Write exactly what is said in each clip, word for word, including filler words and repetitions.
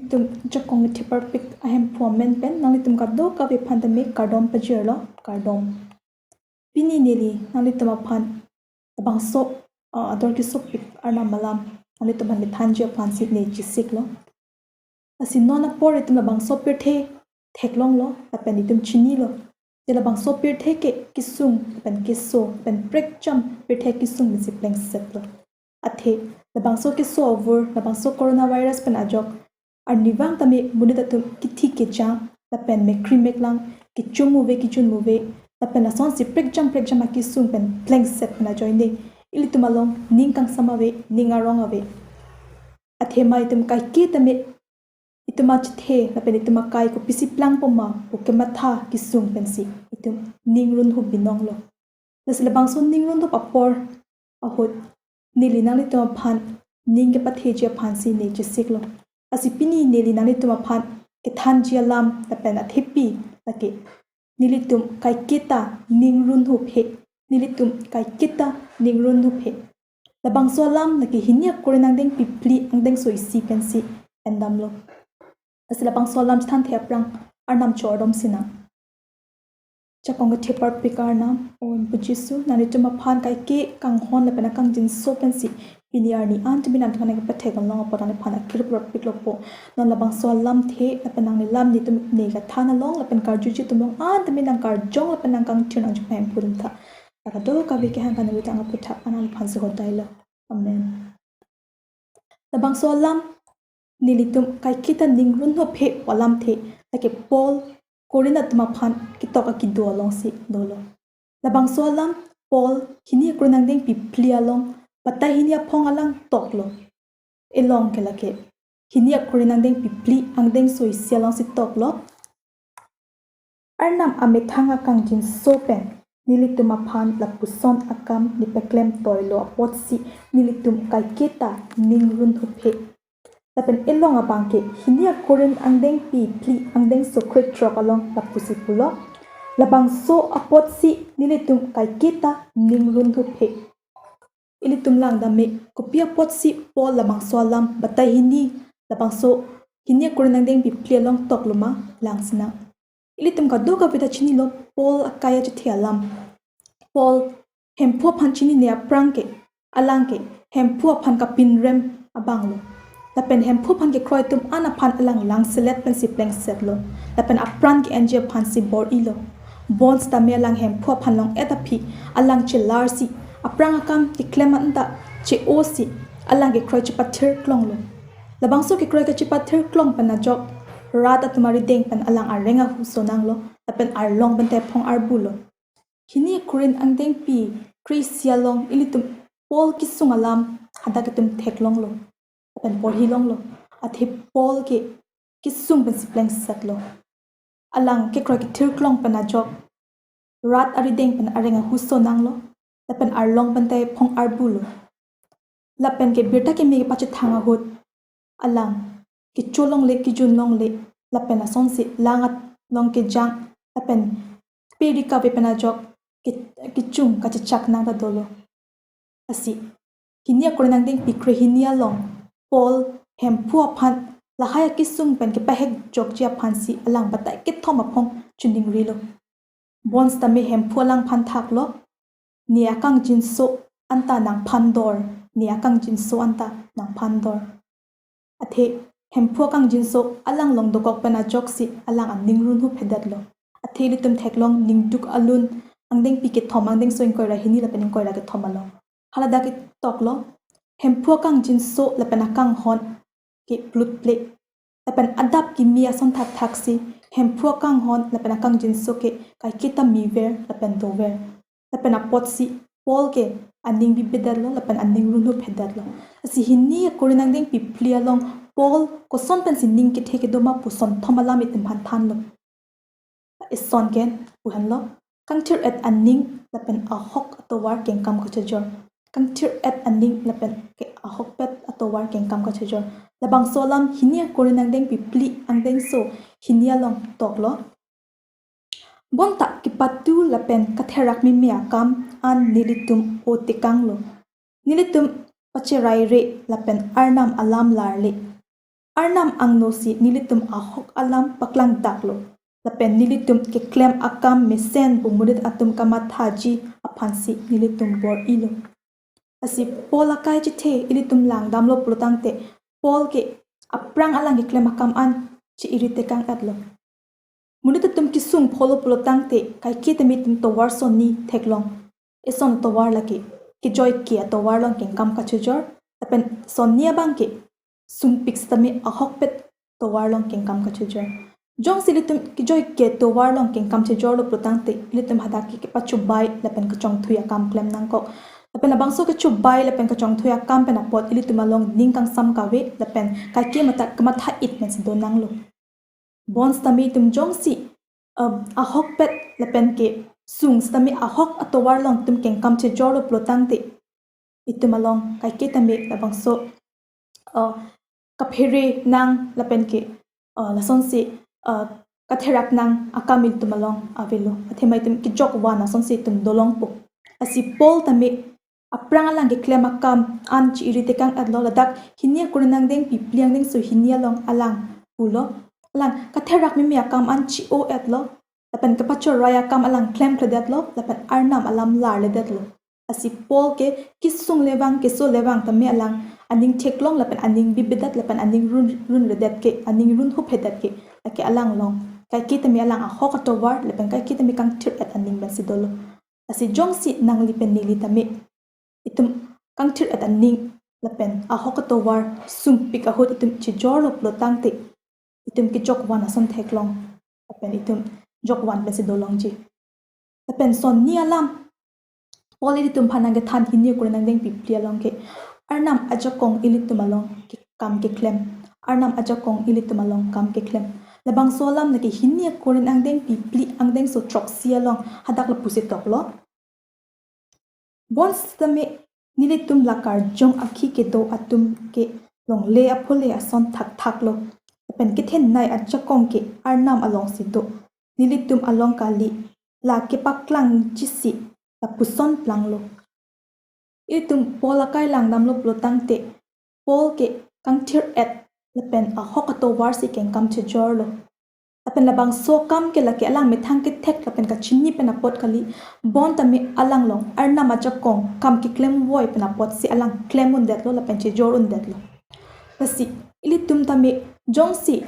Itum jakong theparpik ahemphu amen pen nanglitum kadokave aphan tame kardom pajirlo, kardom. Pini neli nanglitum aphan labangso, ah, ador kesopik Arnam alam nanglitum aphan methanji aphansi ne chisiklo. Lasi non apor itum labangso pirthe theklonglo, lapen itum chinilo. Je labangso pirthe ke kesung, lapen keso, lapen prekjam pirthe kesung pensi plengsetlo. Athe, labangso keso avur, labangso coronavirus pen ajok, arnivang tame monit atum kithi kejang, lapen mekri meklang, kechum muve, kechun muve, lapen lasonsi prekjam prekjam akesung pen plengset pen ajoine, ilitum along ning kangsam ave, ning arong ave. Athema itum kaike tame itum achethe, lapen itum akai kopisi plangpo ma pu kematha kesung pensi itum ning runhup binonglo. Lasi labangso ning runhup apor ahut neli nanglitum aphan ning kepatheji aphansi ne chisiklo. Lasi pini neli nanglitum aphan kethanji alam lapen athepi lake nelitum kaiketa ning runhup he, nelitum kaiketa ning runhup he. Labangso alam lake hini akurin angdengpi phli angdengso isi pensi endamlo. Lasi labangso alam chethanthe aphrang Arnam chordom sinang. Jakong theparpik Arnam, O Hemphu Jisu, nanglitum aphan kaike kanghon lapen akangjinso pensi pini arni an tumi nangtum aphan nangkepathe kanlong apot nangli aphan akirparpiklo po. Non labangso alamthe lapen nangli lam netum ne kathan along lapen karjuji atum along an tumi nangkarjong lapen nangkangthir nangjupai Hemphu atum tha. Kadokave kehang kanali tang aphuthak an nangli aphansi hodailo. Amen. Labangso alam nelitum kaiketa ning runhup he alamthe lake Paul Korinth atum aphan ketok akedo alongsi dolo. Labangso alam Paul hini akurin angdengpi phli along batai hini aphong alang toklo. Elong ke lake hini akurin angdengpi phli angdengso isi alongsi toklo. Arnam amethang akangjinso pen nelitum aphan lapuson akam nepeklem toilo apotsi nelitum kaiketa ning runhup he. Lapen elong abangke hini akurin angdengpi phli angdengso krethrok along lapusi pulo. Labangso apotsi nelitum kaiketa ning runhup he. Ilitum lang dame kopi apotsi Paul labangso alam batai hini labangso hini akurin angdengpi phli along toklo ma, lang sinang. Ilitum kadokave ta chinilo Paul akai achethe alam. Paul Hemphu aphan chinine aphrang ke alang ke Hemphu aphan kapinrem abanglo. Lapen Hemphu aphan kekroi atum an aphan alang langselet pensi plengsetlo. Lapen apran ke-enji aphansi bor-ilo. Bonsitame alang Hemphu aphan long-et aphi alang chelarsi, aphrang akam keklem anta che-osi, alang kekroi chepathir klonglo. Labangso kekroi kachepathir klong pen ajok rat atum arideng pen alang areng ahuso nanglo, lapen arlong pen tephong arbulo. Hini akurin angdengpi kre-isi along ilitum Paul kesung alam hadak itum theklonglo lapen porhilonglo. Athe Paul ke kesung pensi plengsetlo. Alang kekroi kethir klong pen ajok rat arideng pen areng ahuso nanglo, lapen arlong pen tephong arbulo. Lapen ke birta keme kepachethang ahut alang kecho longle, kejun longle, lapen lasonsi lang along kejang, lapen peri kave pen ajok ke, kechung kachechak nang ta dolo. Lasi hini akurin angdengpi kre-hini along Paul Hemphu aphan lahai akesung pen kepahek jokji aphansi alang batai kethom aphong chiningrilo. Bonsitame Hemphu alangphan thaklo, ne akangjinso anta nangphandor, ne akangjinso anta nangphandor. Athe Hemphu akangjinso alang long dokok pen ajoksi alang aning runhup hedetlo. Athe ilitum theklong Ningduk alun angdengpi kethom angdengso ingkoi ra hini lapen ingkoi ra kethom along. Haladak ketoklo, Hemphu akangjinso lapen akanghon ke plutple. Lapen adap kimi ason thakthaksi Hemphu akanghon lapen akangjinso ke kaiketa miver lapen dover. Lapen apotsi Paul ke aning bibedetlo lapen aning runhup hedetlo. Lasi hini akurin angdengpi phli along Paul koson pensi ning kethe kedo ma puson thom alam itum aphan thanlo. Eson ke pu henlo, kangthir-et aning lapen ahok atovar kengkam kachejor. Kangthir-et aning lapen ke ahokpet atovar kengkam kachejor. Labangso alam hini akurin angdengpi phli angdengso hini along toklo. Bonta kepatu lapen katherak meme akam an nelitum o tekanglo. Nelitum pacheraire lapen Arnam alam larle. Arnam angno si nelitum ahok alam paklangdaklo. Lapen nelitum keklem akam mesen pu monit atum kamathaji aphansi nelitum bor-ilo. Lasi Paul akai chethe ilitum langdamlo pulotangte, Paul ke aphrang alang keklem akam an chi-iri tekang-etlo. Monit atum kesung pholo pulotangte, kaike tame itum tovar sonni theklong. Eson tovar lake, kejoike atovar along kengkam kachejor, lapen sonni abang ke sungpik setame ahokpet tovar along kengkam kachejor. Jongsi ilitum kejoike tovar along kengkam chejorlo pulotangte, ilitum hadak ke kepachobai lapen kachongthui akam klem nangkok. Lapen labangso kechobai lapen kachongthui akam pen apot ilitum along ning kangsam kave, lapen kaike mata kamatha-it pensi do nanglo. Bonsitame itum jongsi, um, ahokpet lapen kesung setame ahok atovar along itum kengkam chejorlo pulotangte, itum along kaike tame labangso, uh, kaphere nang lapen ke, uh, lasonsi, uh, katherak nang akam ilitum along avelo. Athema itum kejokvan asonsi itum dolongpo. Lasi Paul tame aphrang alang keklem akam an chi-iri tekang-etlo, ladak hini akuri angdengpi phli angdengso hini along alang pulo. Alang katherak meme akam an chi-o-etlo. Lapen kepachoroi akam alang klemkledetlo, lapen Arnam alam larledetlo. Lasi Paul ke kesung levang, keso levang tame alang aning theklong, lapen aning bibedet, lapen aning run, runredet ke, aning runhuphedet ke, lake alang along kaike tame alang ahok atovar, lapen kaike tame kangthir-et aning pensi dolo. Lasi jongsi nangli pen neli tame itum kangthir-et aning lapen ahok atovar sungpik ahut itum chejorlo pulotangte, itum kejokvan ason theklong, lapen itum jokvan pensi dolongji. Lapen sonni alam Paul ilitum aphan nangkethan hini akuri angdengpi phli along ke, Arnam ajakong ilitum along ke kam keklem, Arnam ajakong ilitum along kam keklem. Labangso alam lake hini akuri angdengpi phli angdengso throksi along hadak lapusi toklo. Bonsitame nelitum la karjong akhi kedo atum ke longle aphole ason thakthaklo. Lapen kethenei ajakong ke Arnam alongsi do. Nelitum along kali, la kepaklangjisi lapuson planglo. Itum Paul akai langdamlo pulotangte, Paul ke kangthir-et lapen ahok atovarsi kengkam chejorlo. Lapen labangso akam ke lake alang methang kethek lapen kachini pen apot kali, bontame alang along Arnam ajakong kam keklemvoi pen apotsi alang klem undetlo lapen chejor undetlo. Lasi ilitum tame jongsi,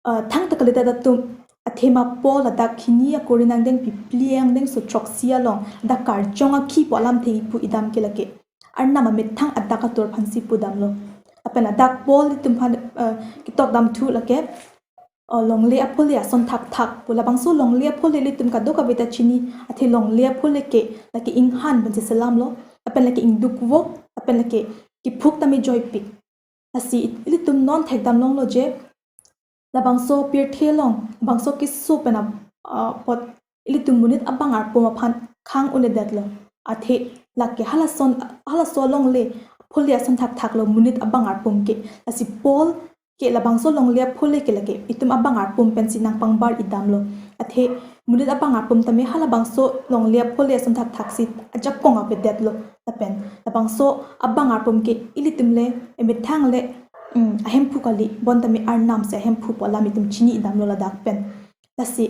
uh, thangta kalidet atum, athema Paul ladak hini akuri angdengpi phli angdengso throksi along, ladak karjong akhi pu alamthe kipu idam ke lake Arnam amethang adak atur aphansi pudamlo. Lapen ladak Paul ilitum aphan, uh, ketokdamthu lake, uh, longle aphole ason thakthak pu. Labangso longle aphole ilitum kadokave ta chini, athe longle aphole ke lake inghan pensi selamlo, lapen lake ingdukvok, lapen lake kephuk tame joipik. Lasi ilitum non thekdam longlo je, labangso pirthe along, labangso keso pen ap-, apot ilitum monit abang arpum aphan khang un'edetlo. Athe lake halason, halaso longle aphole ason thakthaklo monit abang arpum ke. Lasi Paul ke labangso longle aphole ke lake itum abang arpum pensi nangpangbar idamlo. Athe monit abang arpum tame halabangso longle aphole ason thakthaksi ajakong avedetlo. Lapen labangso abang arpum ke ilitum le, emethang le, mm, ahemphu kali, bontame Arnamsi ahemphu pu alam itum chini idamlo ladak pen. Lasi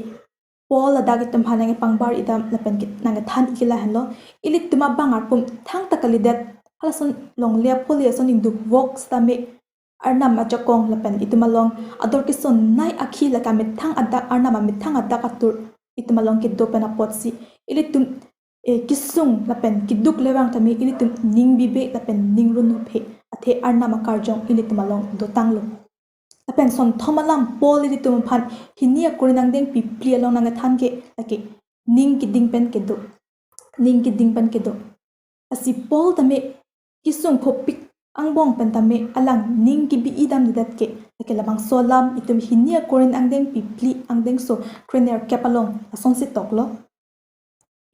Paul ladak itum aphan nangkepangbar idam lapen ke nangkethan ik ke lahenlo. Ilitum abang arpum thangta kalidet, halason longle aphole ason ingdukvok setame Arnam ajakong lapen itum along ador kesonnei akhi lake amethang adak, Arnam amethang adak atur itum along kedo pen apotsi ilitum, eh, kesung lapen keduk levang tame ilitum ning bibe lapen ning runhuphe, athe Arnam akarjong ilitum along dotanglo. Lapen sonthom alam Paul ilitum aphan hini akuri angdengpi phli along nangkethan ke lake ning keding pen kedo. Ning keding pen kedo. Lasi Paul tame kesung khopik angbong pen tame alang ning kebi idamdedet ke lake labangso alam itum hini akuri angdengpi phli angdengso krenerkep along asonsi toklo.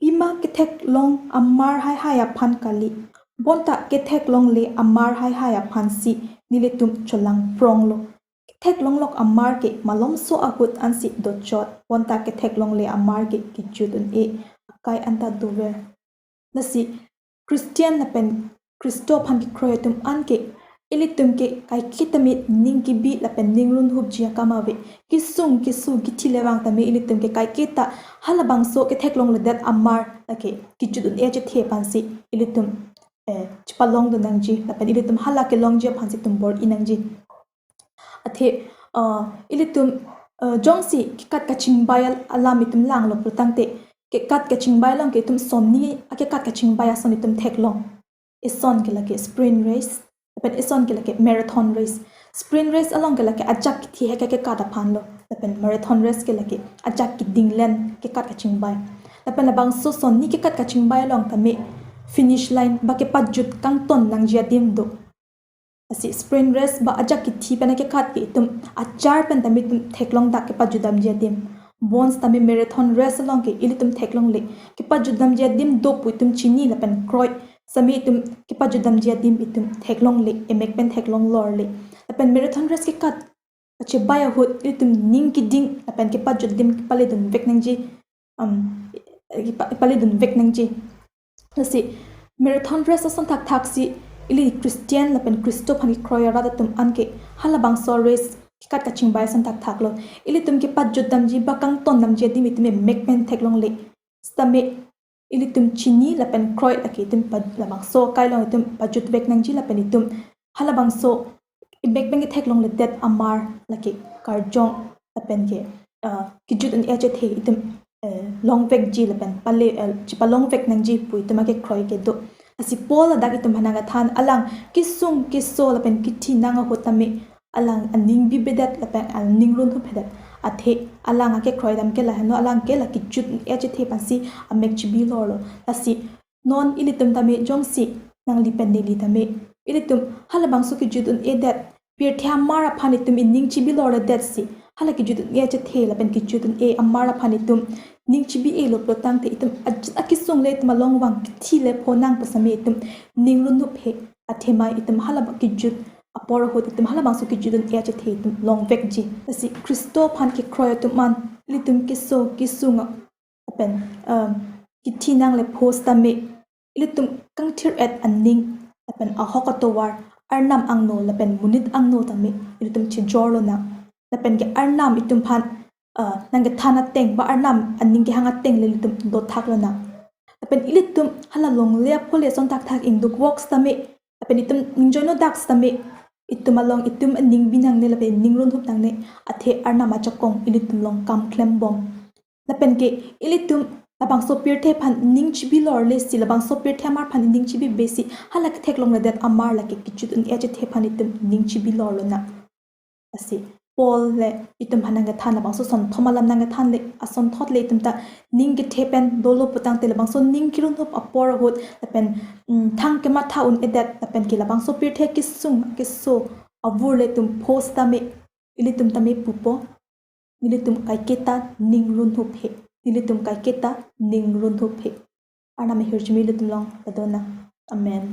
Pima ketheklong amar haihai aphan kali, bonta ketheklongle amar haihai aphansi nelitum cholangpronglo. Ketheklonglok amar ke malomso ahut ansi dochot, bonta ketheklongle amar ke kejut un-e, akai anta dover. Lasi Christian lapen Khristo aphan kekroi atum an ke ilitum ke kaiketa tame ning kebi lapen ning runhupji akam ave. Kesung keso kithi le vang tame ilitum ke kaiketa halabangso ketheklongledet amar lake kejut un-e achethe aphansi ilitum eh, chepalongdun nangji lapen ilitum hala kelongji aphansi itum bor-i nangji. Athe, uh, ilitum, uh, jongsi kekat kachingbai al-, alam itum langlo pulotangte, kekat kachingbai along ke itum sonni akekat kachingbai ason itum theklong. Ison ke lake sprint race, lapen ison ke lake marathon race. Sprint race along ke lake ajak kithi hek kekat aphanlo, lapen marathon race ke lake ajak kedinglen kekat kachingbai. Lapen labangso sonni kekat kachingbai along tame finish line ba kepajut kangton nangji adim do. Lasi sprint race ba ajak kithi pen akekat ke itum achar pen tame itum theklong dak kepajut damji adim. Bonsetame marathon race along ke ilitum theklongle kepajut damji adim do pu itum chini lapen kroi setame itum kepajut damji adim itum theklongle, emek pen theklong lorle. Lapen marathon race kekat kachebai ahut ilitum ning keding lapen kepajut adim kepaledun vek nangji, um, kepa-, kepaledun vek nangji. Lasi marathon race ason thakthaksi ili Christian lapen Khristo aphan kekroi arat atum anke halabangso race kekat kachingbai ason thakthaklo. Ilitum kepajut damji ba kangton damji adim itum emek pen theklongle setame ilitum chini lapen kroi lake itum pa-, labangso akai along itum pajut vek nangji lapen itum halabangso emek pen ketheklongledet amar lake karjong lapen ke, uh, kejut un-e achethe itum, uh, long vekji lapen pale, uh, chepalong vek nangji pu itum akekroi kedo. Lasi Paul ladak itum aphan nangkethan, alang kesung keso lapen kithi nang ahut tame alang aning bibedet lapen aning runhuphedet. Athe alang akekroi dam ke lahenlo, alang ke la kejut un-e achethe aphansi amek chebi lorlo. Lasi non ilitum tame jongsi nangli pen neli tame ilitum halabangso kejut un-edet, pirthe amar aphan itum ining chebi lorledetsi hala kejut un-e achethe lapen kejut un-e amar aphan itum ning chebi-elo pulotangte itum ajut akesung le itum along vang kithi le pho nang pu setame itum ning runhuphe. Athema itum hala kejut apor ahut itum halabangso kejut un-e achethe itum long vekji. Lasi Khristo aphan kekroi atum an ilitum keso kesung lapen, um, kithi nang le pho setame ilitum kangthir-et aning lapen ahok atovar, Arnam angno lapen monit angno tame ilitum chejor lonang. Lapen ke Arnam itum aphan, uh, nangkethan ateng ba Arnam aning kehang ateng le ilitum dothak lonang. Lapen ilitum hala longle aphole ason thakthak ingduk vok setame lapen itum ningjoino dak setame itum along itum aning bi nangne lapen ning runhup nangne, athe Arnam ajakong ilitum along kam klembom. Lapen ke ilitum labangso pirthe aphan ning chebi lorlesi, labangso pirthe amar aphan ning chebi besi hala ketheklongledet amar lake kejut un-e achethe aphan itum ning chebi lorlonang. Lasi Paul le itum aphan nangkethan labangso asonthot alam nangkethan le, asonthot le itum ta ning kethe pen dolo pulotangte labangso ning kerunhup apor ahut lapen, mm, thang kematha un-edet lapen ke labangso pirthe kesung keso avur le itum pho setame ilitum tame pupo, nelitum kaiketa ning runhuphe. Nelitum kaiketa ning runhuphe. Arnam ahirjume ilitum along padonang. Amen.